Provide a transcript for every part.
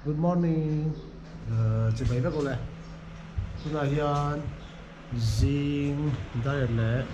Good morning chibai vek ule tunah hian zing dar leh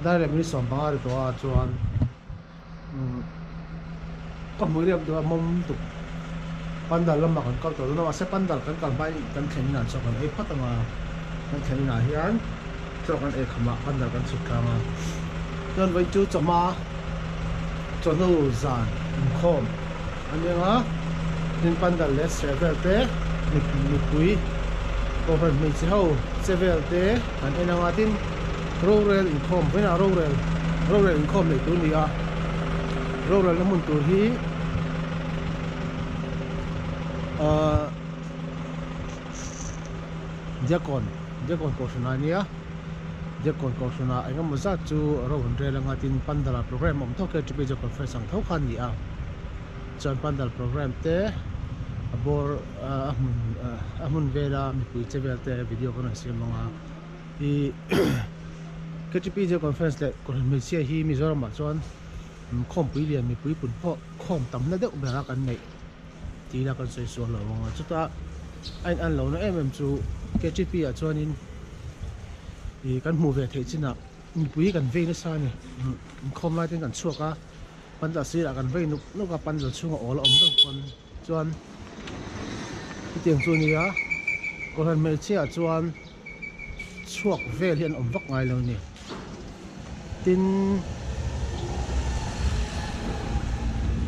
dar leh minute 15 ri tawh a chuan ka hmui riak deuh a mawm tuk pandal lamah kan kal tawh dawn a mahse pandal kan kal hmain kan thlen inah chaw kan ei phawt ang a kan thlen inah hian chaw kan ei khamah pandal kan chhut tlang a chuan vawiin chu chawhma chawhnu zan inkhawm a ni ang a tin pandal leh serh vel te mipui kohhran hmeichhe ho che vel te kan en ang a tin rorel inkhawm vawiinah rorel rorel inkhawm neih tur a ni a rorelna hmun tur hi ahh Diakon Diakon kohhran a nia Diakon kohhran ah engemaw zat chu ro an rel anga tin pandal ah program a awm tho KTP chu conference ang tho kha a ni a chuan pandal program te a bawr a hmun a hmun vela mipui che vel te video kan rawn siam anga ih KTP chu conference leh kohhran hmeichhia hi Mizoram ah chuan khawmpui lian mipui pun pawh khawm tamna deuh ber a kan neih. Tih ila kan sawi sual lo ang a, chutah a in an lohna em em chu KTP ah chuanin ih kan hmuh ve theih chinah mipui kan vei nasa a ni inkhawm lai ten kan chhuak a pandal sirah kan vei nuk nuk a pandal chhunga awl a awm vek pawn chuan hetiang chu a ni a kohhran hmeichhia ah chuan chhuak vel hi an awm vak ngai lo a ni tin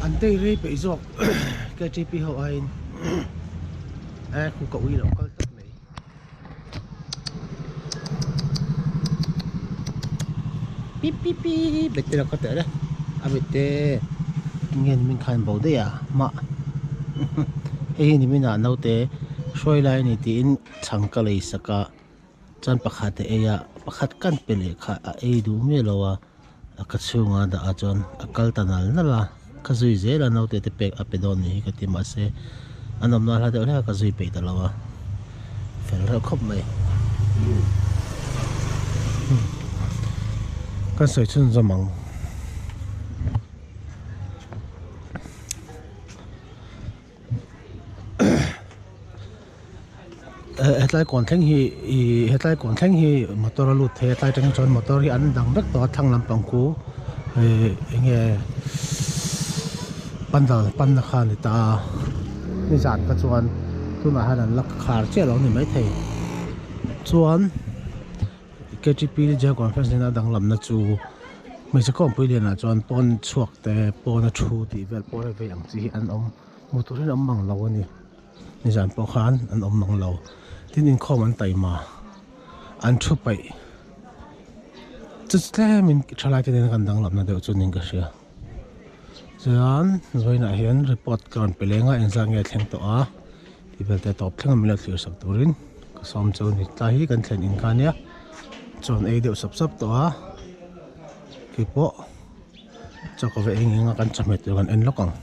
an tei rei peih zawk ktp ho aiin e khu ka ui loh kal tlat mai pip pip pip bete lo ka teh le a bete nge ni min khan bo daih a mah hei hi ni min ah naute hruai lai a ni tiin chhang ka lei sak a chuan pakhat a ei a pakhat kan pe leh kha a ei duh miah lo a a ka chhungah a dah a chuan a kal ta nal nal a ka zui zel a naute te pek a pe dawn ni hi ka ti mahse a nawmna hla deuh hlek a ka zui peih ta lo a fel reuh khawp mai kan sawi chhunzawm ang. Hetlai kawn thleng hi ih hetlai kawn thleng hi motor a lut thei a tlai atang chuan motor hi an dang vek tawh a thlang lampang khu ih eng nge pandal panna kha a ni ta a nizan kha chuan tunah hian an la khar chiah lo a ni maithei chuan K T P General Conference nena danglamna chu hmeichhe khawmpui lianah chuan pawn chhuak te pawn a thu tih vel pawn a vei ang chi hi an awm hmuh tur hian an awm mang lo a ni nizan pawh khan an awm mang lo tin inkhawm an taima an thu paih chu tlemin thalai te nena kan danglamna deuh chu niin ka hria chuan vawiinah hian report ka rawn pe leng a engzat nge a thleng tawh a tih vel te tawp thleng a min lo thlir sak turin ka sawm chu a ni tlai hi kan thlen in kha ania chuan ei deuh sap sap tawh a keipawh chaw ka va eng eng a kan chawhmeh tur kan en lawk ang.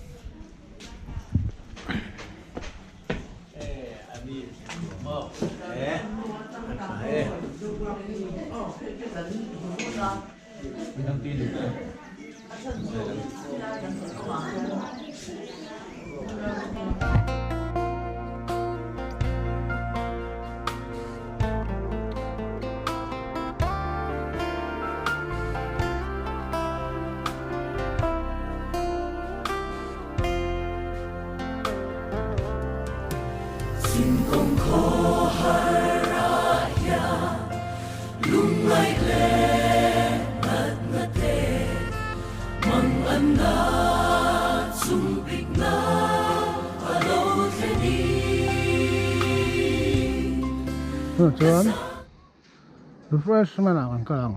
Chuan refreshment ah kan kal ang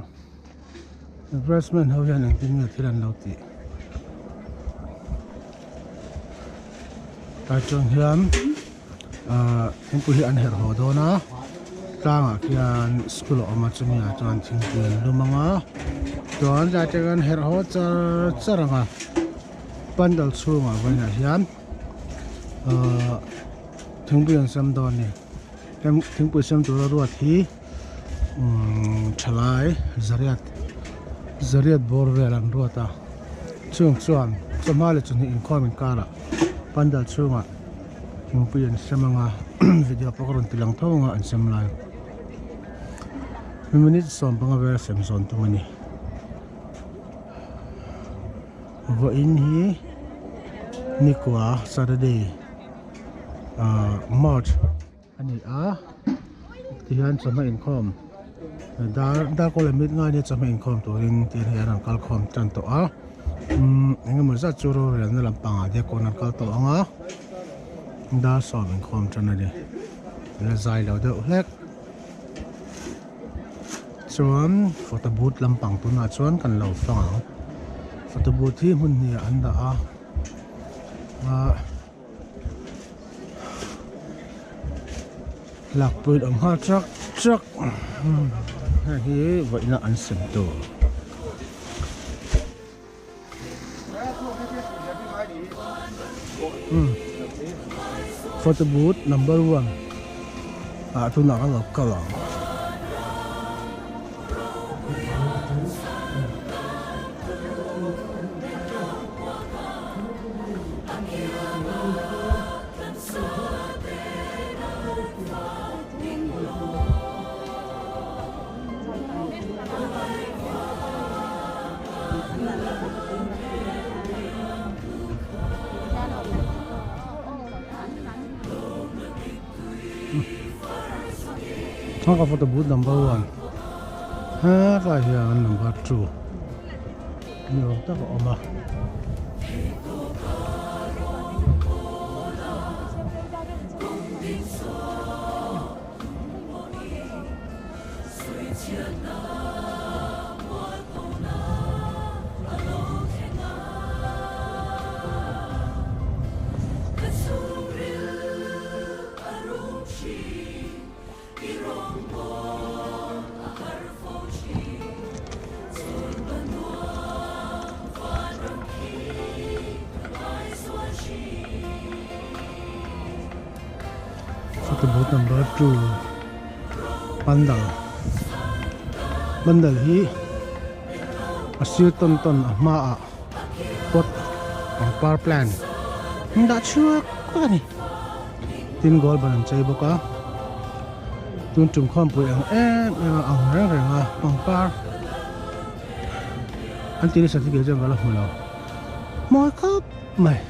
refreshment ho hian engtin nge thil an lo tih tlai chuan hian ahh thingpui hi an herh haw dawn a tlangah khian school a awm a chumi ah chuan thingpui an lum ang a chuan tlai te an herh haw char char ang a pandal chhungah vawiinah hian ahh thingpui an sem dawn a ni thingpui sem tura ruat hi umm thalai zariat zariat bawr vel an ruat a chung chuan. Chawhma leh chawhnih inkhawm inkarah pandal chhungah thingpui an sem anga video pawh ka rawn ti lang tho anga an sem lai. Minute 15 vel sem zawn tum a ni. Vawiin hi nikua Saturday ah March a ni a tihian chawhma inkhawm dar dar kawl leh mit ngai nia chawhma inkhawm turin tihian hei an rawn kal khawm tan tawh a umm engemaw zat chu rorelna lampangah te kawn an kal tawh ang a dar sawm inkhawm tan a ni la zai lo deuh hlek. Chuan photo booth lampang tunah chuan kan lo fang ang photo booth hi hmun hnih ah an dah a ah lakpui awm nghal chak chak hei hi vawiina an sem tur. Photo booth number one ah tunah kan lo kal ang. Thangka photo booth number one hetlai hian number two ni awm tak a awm a. Photo booth number 2 pandal pandal hi a sir tawn tawn a hmaah pot pangpar plant an dah chhuak vek a ni tin goal ban an chei bawk a tun tum khawmpui ang em em a ang reng reng a pangpar an tih nasa thil chuan ka la hmu lo mawi khawp mai.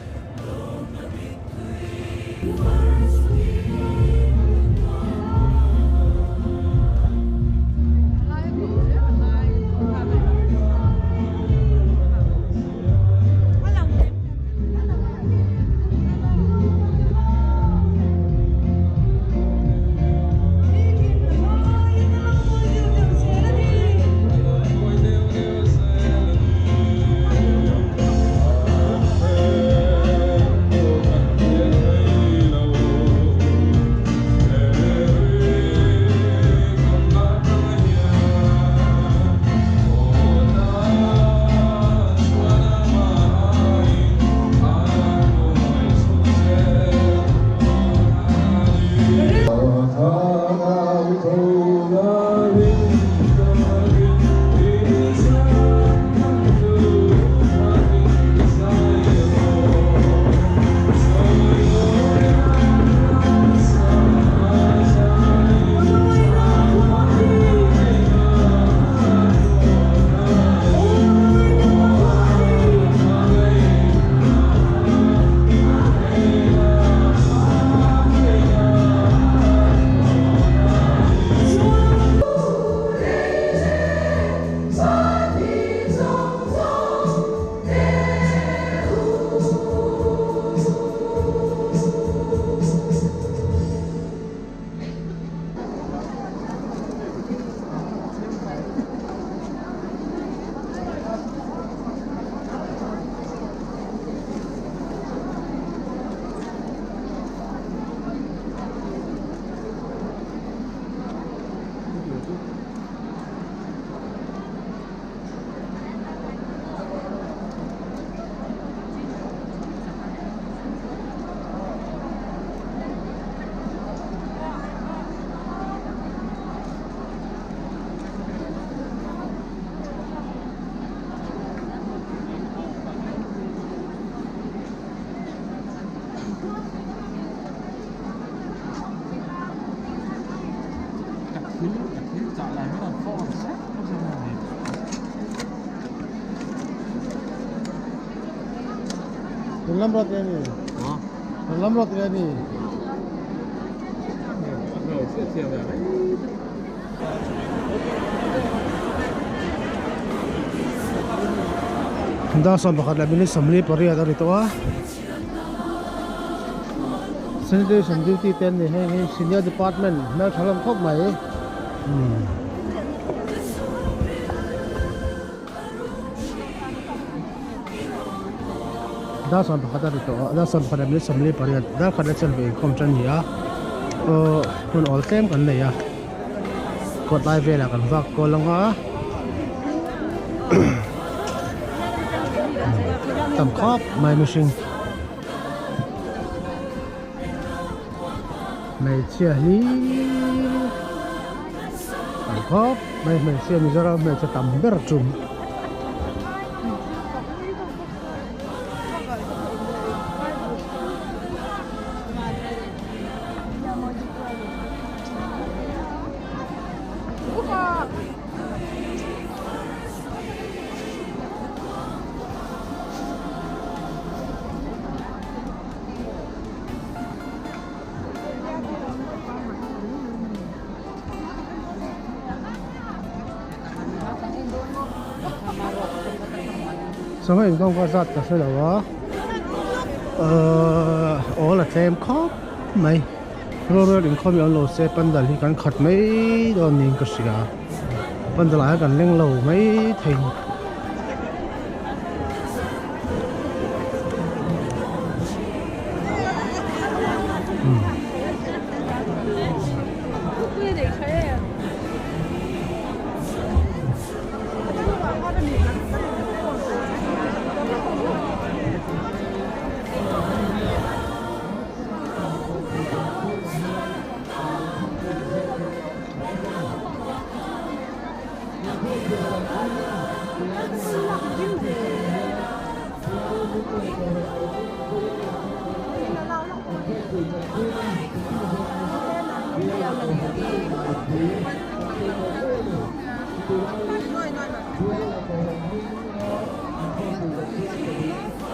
Lam rawt nge ni? Lam rawt nge ni? Dar 11 leh minute 48 a ri tawh a. Sanitation duty te an ni hei hi senior department hmeltha hlawm khawp mai. Dar 11 a ri tawh a dar 11 leh minute 48 dar khat leh chanve inkhawm tan a ni a aw hun awl tlem kan nei a kawt lai velah kan vak kual ang a tam khawp mai mihring hmeichhia hi tam khawp mai hmeichhia Mizoram hmeichhe tam ber tum. Sangha inkhawm kha zat ka hre lo a ahh awl a tlem khawp mai rual inkhawm hi awm lo se pandal hi kan khat mai dawn niin ka hria pandal ah hian kan leng lo mai thei.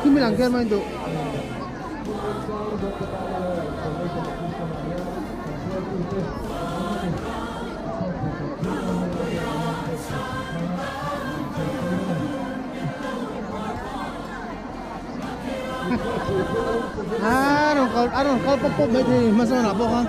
Kimi lang kaya main tu. A rawn kal a rawn kal pawp pawp mai thei hmasawn ah pawh khan.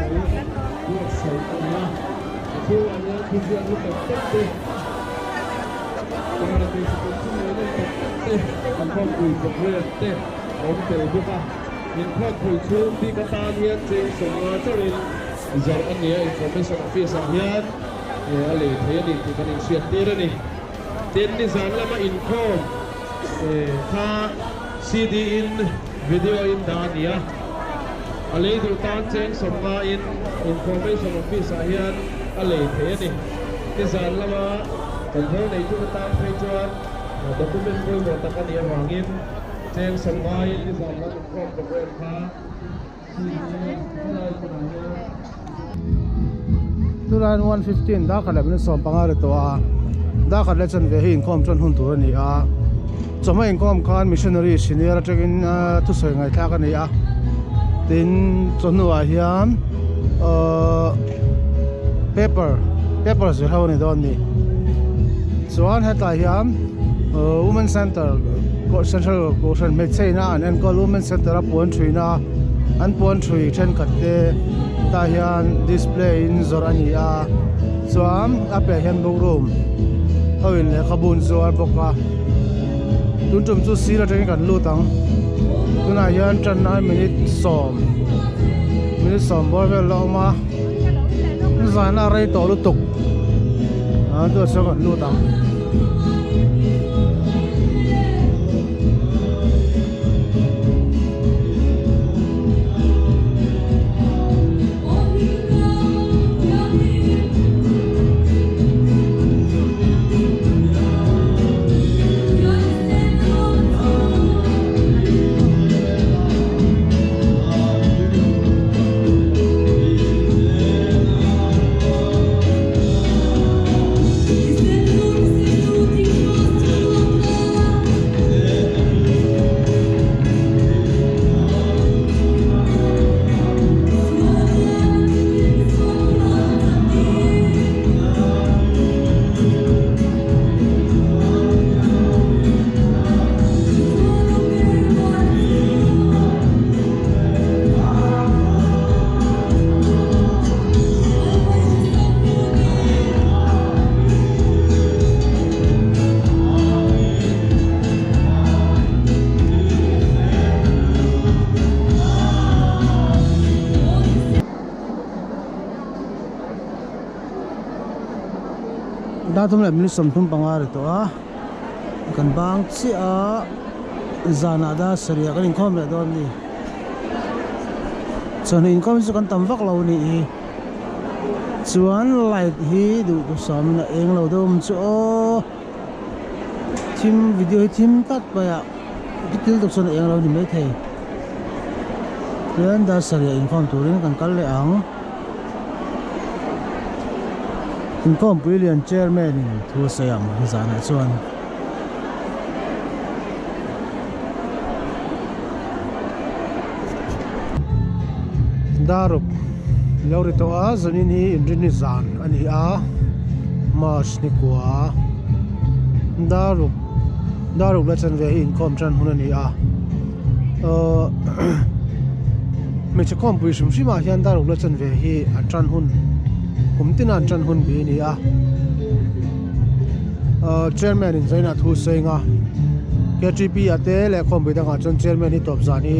Kha CD in video in dah a ni a, a lei duh tan cheng sawmnga in Information Office ah hian a lei thei a ni. Nizan lama kan ho neitu tan phei chuan document pawimawh tak a nih avangin cheng sawmnga in nizan lam inkhawm program kha CD in helai hmunah hian. Tunah hian 1:15 dar khat leh minute 15 ri tawh a, dar khat leh chanve hi inkhawm chuan hun tur a ni a, chawhma inkhawm khan missionary senior atangin thusawi ngaihthlak a ni a, tin chawhnuah hian ahh paper paper zir ho a ni dawn a ni, chuan hetlai hian ahh women center central kohhran hmeichhe ina an enkawl women center a puan thuina an puan thui thenkhat te. Tah hian display in zawrh a ni a chuan a piah hian book room ho in lehkhabu an zuar bawk a tun tum chu sir atangin kan lut ang tunah hian tan nai minute sawm minute sawm bawr vel la awm a zan a rei tawh lutuk a tunah chuan kan lut ang. Dar thum leh minute 35 a ri tawh a kan bang chiah a zanah dar sarih ah kan inkhawm leh dawn a ni chawhnu inkhawm hi chu kan tam vak lo a nih hi chuan light hi duh duhsam in a eng lo deuh awm chu aw thim video hi thim tlat mai a thil tuk chuan a eng lo a ni maithei tichuan dar sarih ah inkhawm turin kan kal leh ang. Inkhawmpui lian chairman in thu a sawi ang zanah chuan Daruk lo ri tawh a zanin hi inrinni zan a ni a March ni kua Daruk Daruk la chanve hi inkhawm tan hun a ni a ahh hmeichhe khawmpui hrim hrim ah hian Daruk la chanve hi an tan hun kum tina an tan hun bi a ni a ahh chairman in zainah thu sawi anga K T P ah te leh khawmpui dangah chuan chairman hi tawp zan hi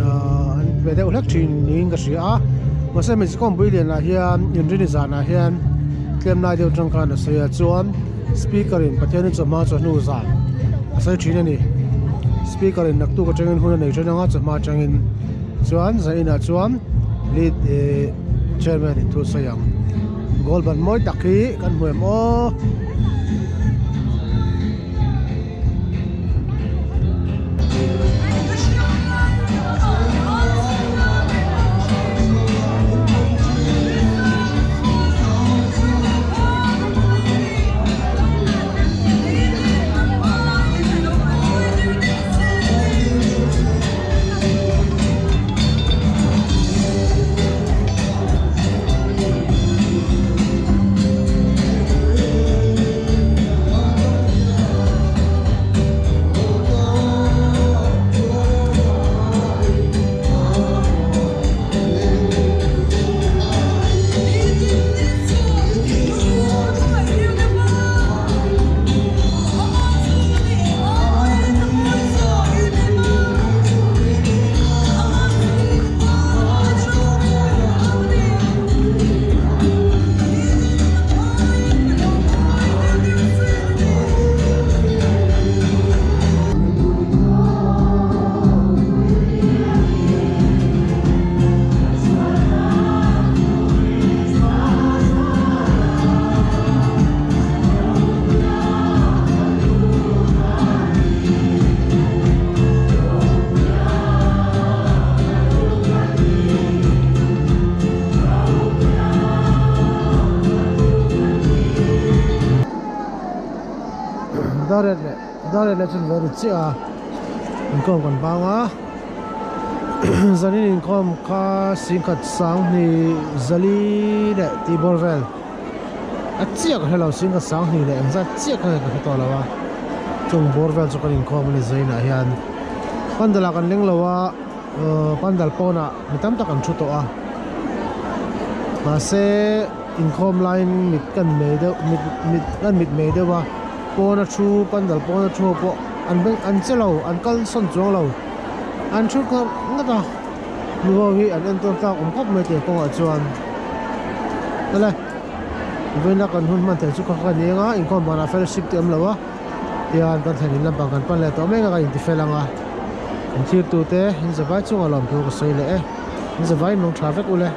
ahh an pe deuh hlek thin niin ka hria a mahse hmeichhe khawmpui lianah hian inrini zanah hian tlem lai deuh atang khan a sawi a chuan speaker in Pathianin chawhma chawhnu zan a sawi thin a ni speaker in naktuk atangin hun a nei then anga chawhma atangin chuan zainah chuan lead eh chairman in thu a sawi ang goal ban mawi tak hi kan hmu em aw. Dar leh dar leh chu lo ri chiah a inkhawm kan bang a zanin inkhawm kha singkhat sanghnih zali leh tih bawr vel a chiah ka hrelo singkhat sanghnih leh engzat chiah kha ka hre tawh lo a chung bawr vel chu kan inkhawm a ni zainah hian pandal ah kan leng lo a pandal pawnah mi tam tak an thu tawh a mahse inkhawm laiin mit kan mei deuh mit mit kan mit mei deuh a pawna thu pandal pawna thu pawh an beng an che lo an kal sawn chuang lo an thu nghal nghat a nuho hi an entawn tlak awm khawp mai tih kawngah chuan awle vawiina kan hun hman theih chu kha kha ni anga inkhawm banah fellowship te awm lo a tihian kan thlen in lampang kan pan leh tawh mek a kan intifel ang a in thirtute in zavai chungah lawmthu ka sawi leh e in zavai in lung tha vek ule.